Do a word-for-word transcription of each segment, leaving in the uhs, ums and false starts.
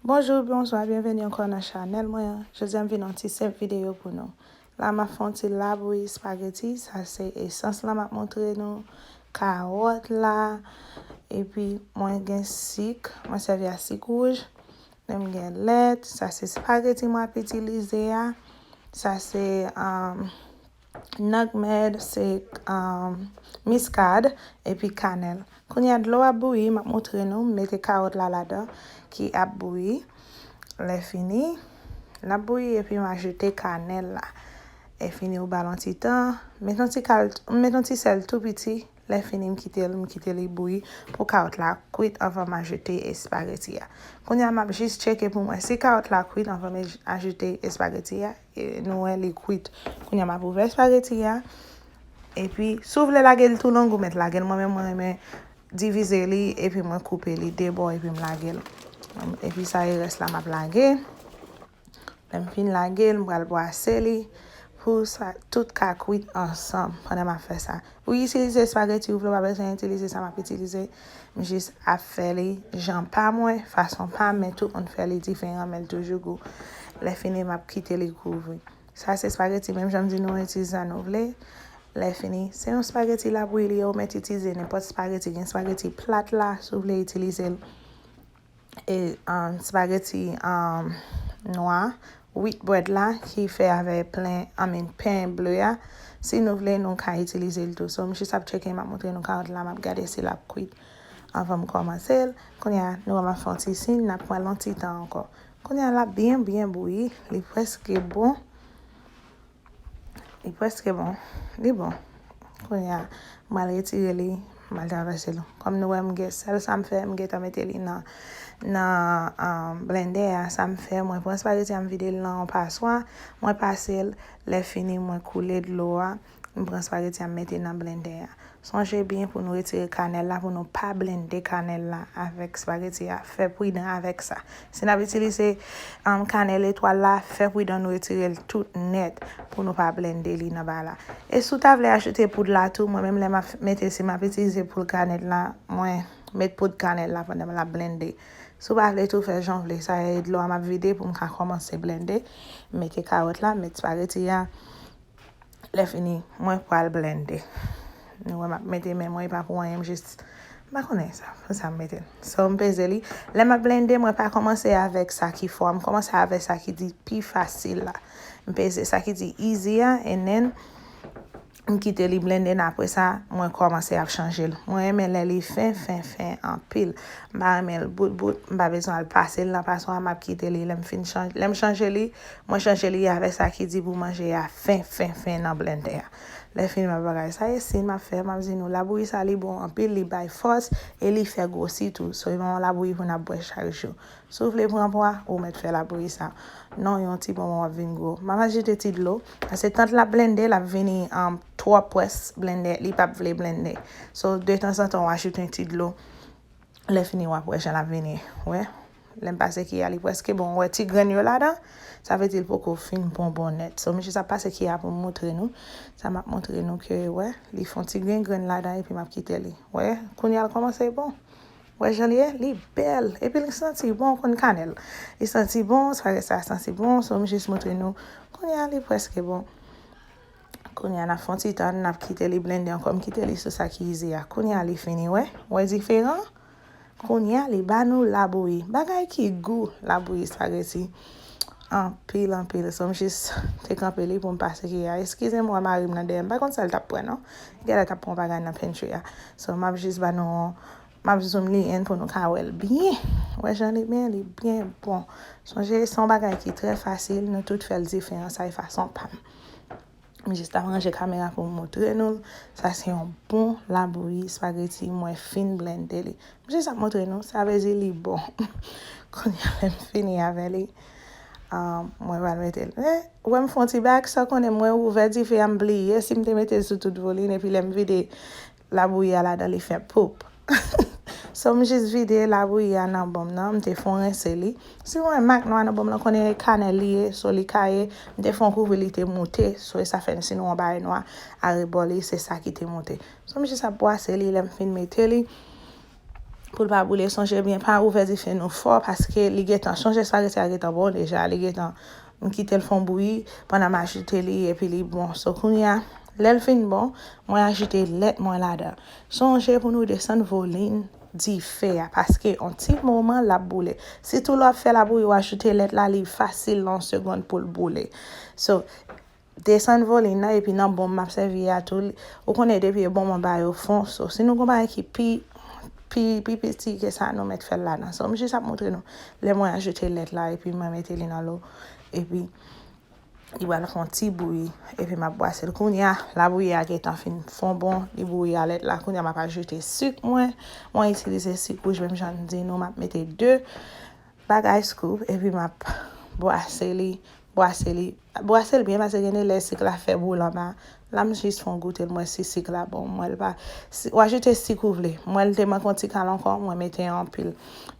Bonjou, bonswa, byenveni ankò nan chanèl mwen an. Jodi a m vin yon ti senp videyo pou nou. La m ap fè yon ti labouyi espageti, sa se esans lan m ap montre nou, kawòt la, epi mwen gen sik, mwen sèvi a sik wouj, men m gen lèt, sa se espageti mwen ap itilize a, sa se um, nutmeg, se um, miskad, epi kanèl. Kounye a dlo ap bouyi, m ap montre nou, m mete kawòt la ladan ki ap bouyi. Lè fini, l ap bouyi epi m ajoute kanèl la. Lè fini ou ba l yon ti tan, met yon ti kal, met yon ti sèl tou piti. Lè fini m kite l, m kite li bouyi pou kawòt la kwit anvan m ajoute espageti a. Kounye a m ap jis tcheke pou mwen si kawòt la kwit anvan m ajoute espageti a. E nou wè li kwit. Kounye a m ap ouvè espageti a. Epi si w vle lage l tou long ou mèt lage l. Mwen menm mwen renmen divize li epi mwen koupe li de bò epi m lage l. Epi sa e rès la m ap lage. Lè m fin lage l, m pral bwase li pou sa tout ka kwit ansanm pandan m ap fè sa. Ou itilize espageti ou vle, ou pa bezwen itilize sa m ap itilize. M jis ap fè li jan pa mwen, fason pa m, men tout moun fè li diferan, men l toujou gou. Lè fini, m ap kite li kouvri. Sa se espageti, menm jan m di nou itilize sa nou vle. Lè fini, se yon espageti labouyi li ye, ou mèt itilize nenpòt espageti. Gen espageti plat la, si w vle itilize l. E um, espageti um, nwa, wheat bread la, ki fè avè plen, I mean, pen ble a. Si nou vle, nou ka itilize l tou. So, m jis ap tcheke, m ap montre nou kawòt la, m ap gade si l ap kwit anvan m kòmanse l. Kounye a, nou wè m ap fè yon ti siy, n ap pran l yon ti tan ankò. Kounye a, l ap byen, byen bouyi, li prèske bon. Li prèske bon. Li bon. Kounye a, m al retire li, m al travèse l. Kòm nou wè, m gen sèl sa m fè, m gentan mete li nan, nan um, blendè a. Sa m fè, mwen pran espageti a, m vide l nan yon paswa, mwen pase l, lè fini, mwen koule dlo a, m pran espageti a, m mete nan blendè a. Sonje byen pou nou retire kanèl la, pou nou pa blende kanèl la avèk espageti a. Fè pridan avèk sa. Si n ap itilize um, kanèl etwal la, fè pridan nou retire l tout nèt pou nou pa blende li nan ba la. E si w ta vle ajoute poud la tou, mwen menm lè m ap mete, si m ap itilize poud kanèl la, mwen met poud kanèl la pandan m ap blende. Si w pa vle tou, fè jan w vle. Sa e dlo a m ap vide pou m ka kòmanse blende. M mete kawòt la, m met espageti a. Lè fini, mwen pral blende. Nou wè m ap mete men mwen, e pa pou anyen, m jis, m pa konnen sa, pou sa m mete l. So, m peze li. Lè m ap blende, mwen pa kòmanse avèk sa ki fò a, m kòmanse avèk sa ki di pi fasil la. M peze sa ki di easy a, and then, m kite li blende, and apre sa, mwen kòmanse ap chanje l. Mwen renmen lè li fen, fen, fen anpil. M pa renmen l bout, bout, m pa bezwen al pase l nan paswa, m ap kite li. Lè m fin chanje, lè m chanje li, mwen chanje li avèk sa ki di pou manje a fen, fen, fen nan blendè a. Lè fini m ap bagay sa, e siy m ap fè, m ap di nou, labouyi sa li bon anpil, li bay fòs, e li fè gwosi tou. So, e pa yon labouyi pou n ap bwè chak jou. Si w vle pran pwa, ou mèt fè labouyi sa. Non, yon ti moman w ap vin gwo. M ap ajoute ti dlo, paske tan l ap blende, l ap vini um, twò pwès blende, li p ap vle blende. So, detanzantan, w ajoute yon ti dlo. Lè fini, w ap wè jan l ap vini. Wè, lè m pase ki a, li prèske bon. Wè, ti grenn yo ladan, sa vle di l poko fin bon bon nèt. So, m jis ap pase ki a pou m montre nou. Sa m ap montre nou ke, wè, li fè yon ti grenn grenn ladan epi m ap kite li. Wè, kounye a l kòmanse bon. Wè jan li ye, li bèl. Epi li santi bon, konn kanèl. Li santi bon, espageti sa santi bon, so m jis montre nou. Kounye a, li prèske bon. Kounye a, n ap fè yon ti tan, n ap kite li blende ankò. M kite li sou sa ki izi a. Kounye a, li fini, wè. Wè diferan? Kounye a, li ba nou labouyi. Bagay ki gou labouyi espageti. Anpil, anpil. So, m jis te kanpe li pou m pase ki a. Eskize m, wè mari m nan dèyè m. M pa konn sa l t ap pran, non. Li genlè t ap pran bagay nan pantry a. So, m ap jis ba nou, m ap zoom li in pou nou ka wè l byen. Wè jan li byen, li byen bon. Sonje, se yon bagay ki trè fasil. Nou tout fè l diferan. Sa e fason pa m. M jis ap ranje kamera pou m montre nou l. Sa se yon bon labouyi espageti mwen fin blende li. M jis ap montre nou, sa vle di li bon. Kounye a lè m fini avè li, ah, mwen pral mete l. Men, ou wè m fè yon ti bak, sa konnen mwen ouvè dife a, m bliye si m te mete l sou tout volim, epi lè m vide labouyi a ladan, li fè poup. So, m jis vide labouyi a nan bòm nan, m te fon rense li. Si w wè mak nwa nan bòm nan, konnen e kanèl li ye, so li ka ye, m te fon kouvri, li te moute, so e sa fè si nou wè yon bagay nwa arebò li, se sa ki te moute. So, m jis ap bwase li, lè m fin mete li, pou l pa boule. Sonje byen, pa ouvè dife nou fò, paske li gentan, sonje espageti a gentan bon deja, li gentan, m kite l fè yon bouyi pandan m ajoute li, epi li bon. So, kounye a, lè l fin bon, mwen ajoute lèt mwen ladan. Sonje pou nou desann volim dife a, paske yon ti moman l ap boule. Sitou lè w ap fè labouyi, w ajoute lèt la, li fasil nan yon segonn pou l boule. So, desann volim nan, epi nan bon m ap sèvi a tou, ou konnen depi e bon m ba yo fon. So, si nou gon bagay ki pi, pi, pi piti ke sa, nou mèt fè l ladan. So, m jis ap montre nou. Lè mwen ajoute lèt la, epi mwen mete li nan lo, epi li pral fè yon ti bouyi, epi m ap bwase l. Kounye a, labouyi a gentan fin fon bon, li bouyi a lèt la. Kounye a, m ap ajoute sik mwen. Mwen itilize sik wouj, menm jan m di nou, m ap mete de bagay scoop, epi m ap bwase li, bwase li, bwase l byen, paske gen de lè sik la fè boul anba. La, m jis fè yon goute l, m wè si sik la bon, m wè l pa. Si, w ajoute sik ou vle. M wè l te manke yon ti kal ankò, mwen mete anpil.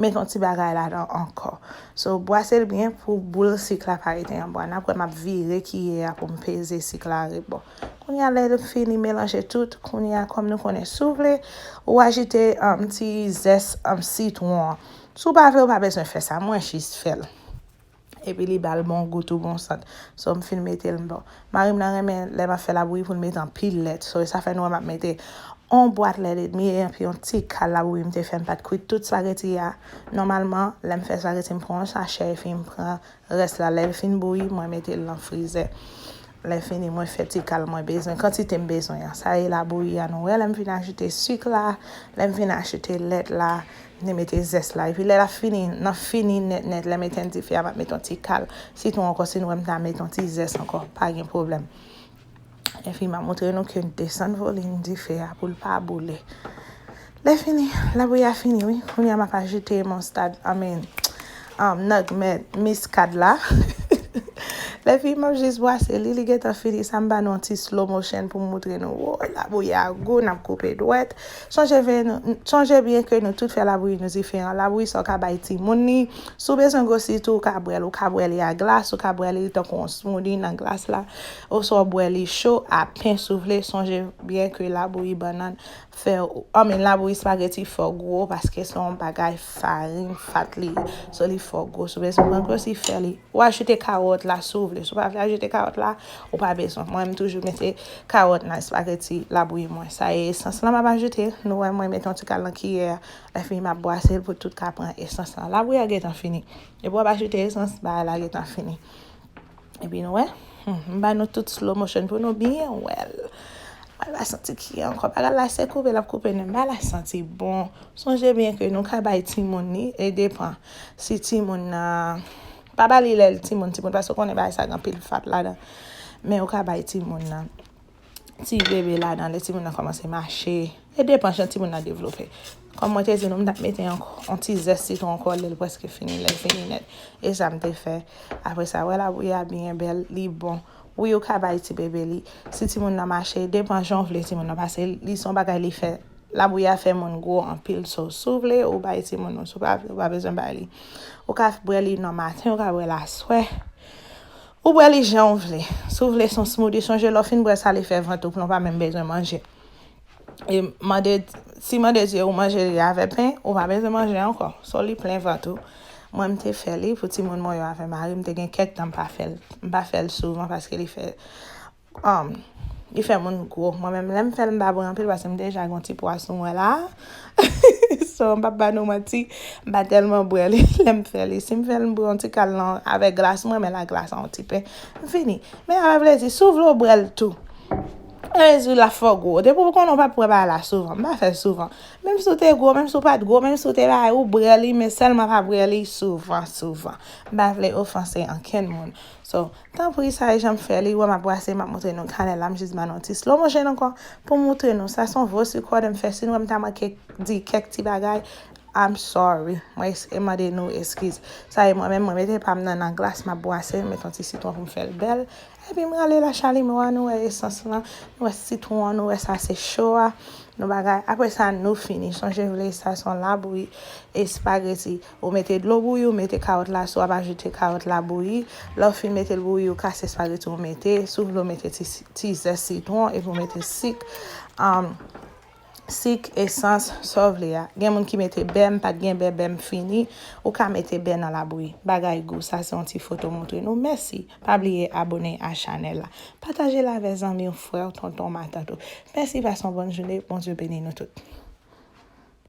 Mete yon ti bagay ladan ankò. So, bwase l byen pou boul sik la pa rete anba. N ap wè m ap vire kiyè a pou m peze sik la rebò. Kounye a, lè l fini melanje tout, kounye a, kòm nou konnen, si w vle, ou ajoute, um, ti zès, um, sitwon an. Si w pa vle, ou pa bezwen fè sa. Mwen jis fè l. Epi li ba l bon gou tou, bon sant. So, m fin mete l, bon. Mari m nan renmen lè m ap fè labouyi pou l mete anpil lèt. So, sa fè nou wè m ap mete yon bwat lèt edmi epi yon ti kal labouyi m te fè, m pa t kwit tout espageti a. Nòmalman, lè m fè espageti, m pran yon sachè epi m pran rès la. Lè l fin bouyi, mwen mete l nan frizè. Lè fini, mwen fè ti kal mwen bezwen, kantite m bezwen an. Sa e labouyi a, nou wè, lè m fin ajoute sik la, lè m fin ajoute lèt la, m te mete zès la. Epi lè l ap fini, nan fini nèt nèt, lè m etenn dife a, m ap mete yon ti kal sitwon ankò, si nou wè m ta mete yon ti zès ankò, pa gen pwoblèm. Epi m ap montre nou ke m desann volim dife a pou l pa boule. Lè fini, labouyi a fini, wi. Kounye a m ap ajoute mistad, I mean, um, nutmeg, miskad la. Lè fini, m ap jis bwase li, li gentan fini. Sa m ba nou yon ti slow motion pou m montre nou. Woy, labouyi a gou, n ap koupe dwèt. Sonje, ve- nou- sonje byen ke nou tout fè labouyi nou diferan. Labouyi sa w ka bay timoun li. Si w bezwen gwosi tou, ou ka bwè l. Ou ka bwè li a glas, ou ka bwè li tankou yon smoothie nan glas la. Oswa w bwè li cho, a pen si w vle. Sonje byen ke labouyi bannann fè, I mean, labouyi espageti fè w gwo, paske se yon bagay farin, fat li ye. So, li fè w gwo. Si w bezwen pran gwosi, fè li. Ou ajoute kawòt la si w vle. Si w pa vle ajoute kawòt la, ou pa bezwen. Mwen, m toujou mete kawòt nan espageti labouyi mwen. Sa e esans lan m ap ajoute. Nou wè mwen mete yon ti kal nan kiyè a. Lè fini, m ap bwase l pou tout ka pran esans lan. Labouyi a gentan fini. Depi w ap ajoute esans, bagay la gentan fini. Epi nou wè, hmm, m ba nou tout slow motion pou nou byen wè l. Mwen pa santi kiyè ankò. Bagay la se koupe, l ap koupe, men bagay la santi bon. Sonje byen ke nou ka bay timoun li, e depan. Si timoun nan, pa ba li lè l timoun, timoun, paske w konnen bagay sa gen anpil fat ladan. Men ou ka bay timoun nan. Ti bebe ladan, lè timoun nan kòmanse mache. E depan jan timoun nan devlope. Kòm mwen te di nou, m t ap mete yon, yon ti zès sitwon ankò, lè l prèske fini, lè l fini nèt. E sa m te fè. Apre sa, wè labouyi a byen bèl, li bon. Wi, ou ka bay ti bebe li. Si timoun nan mache, depan jan w vle timoun nan, paske li se yon bagay li fè. Labouyi a fè moun gwo anpil, so, si w vle, ou bay timoun ou, si w pa vle, ou pa bezwen bay li. Ou ka bwè li nan maten, ou ka bwè l aswè. Ou bwè li jan w vle. Si w vle se yon smoothie, sonje lè w fin bwè sa, li fè vant ou plen, ou pa menm bezwen manje. E mande, si mande di ou manje li avè pen, ou pa bezwen manje ankò. So, li plen vant ou. Mwen, m te fè li pou timoun mwen yo avè mari m. Te gen kèk tan m pa fè l. M pa fè l souvan paske li fè, um, li fè moun gwo. Mwen menm, lè m fè l, m pa bwè anpil paske m deja gen yon ti pwa sou mwen la. So, m p ap ba nou manti, m pa tèlman bwè li lè m fè li. Si m fè l, m bwè yon ti kal nan, avèk glas, m renmen laglas an yon ti pen. M fini. Men sa pa vle di, si w vle w bwè l tou. Sa vle di l ap fè w gwo. Depi w konnen w p ap bwè bagay la souvan. M pa fè l souvan. Menm si w te gwo, menm si w pa t gwo, menm si w te bagay, ou bwè li, men sèlman pa bwè li souvan, souvan. M pa vle ofanse ankenn moun. So, tanpri, sa e jan m fè li, wè m ap bwase, m ap montre nou kanèl la, m jis ba nou yon ti slow motion ankò, pou m montre nou. Sa se yon vo sik kòde m fè, si nou wè m ta manke di kèk ti bagay, I'm sorry. Mwen es- e mande nou eskiz. Sa e mwen menm, mwen mete pa m nan, nan glas, m ap bwase, m mete yon ti sitwon pou m fè l bèl. Epi m rale la chalime w a, nou wè esans lan, nou wè sitwon an, nou wè sa se cho a, nou bagay. Apre sa, nou fini. Sonje vle sa se yon labouyi espageti. Ou mete dlo bouyi, ou mete kawòt la, si w ap ajoute kawòt la bouyi. Lè w fin mete l bouyi, ou kase espageti, ou mete, si w vle, ou mete ti, ti zès sitwon, epi ou mete sik. Um, sik, esans, sa w vle a. Gen moun ki mete bè, m pa t gen bè, bè m fini. Ou ka mete bè nan labouyi. Bagay gou, sa se yon ti foto montre nou. Mèsi. Pa bliye abone a chanèl la. Pataje l avè zanmi w, frè w, tonton, matant ou. Mèsi, pase yon bòn jounen. Bondye beni nou tout.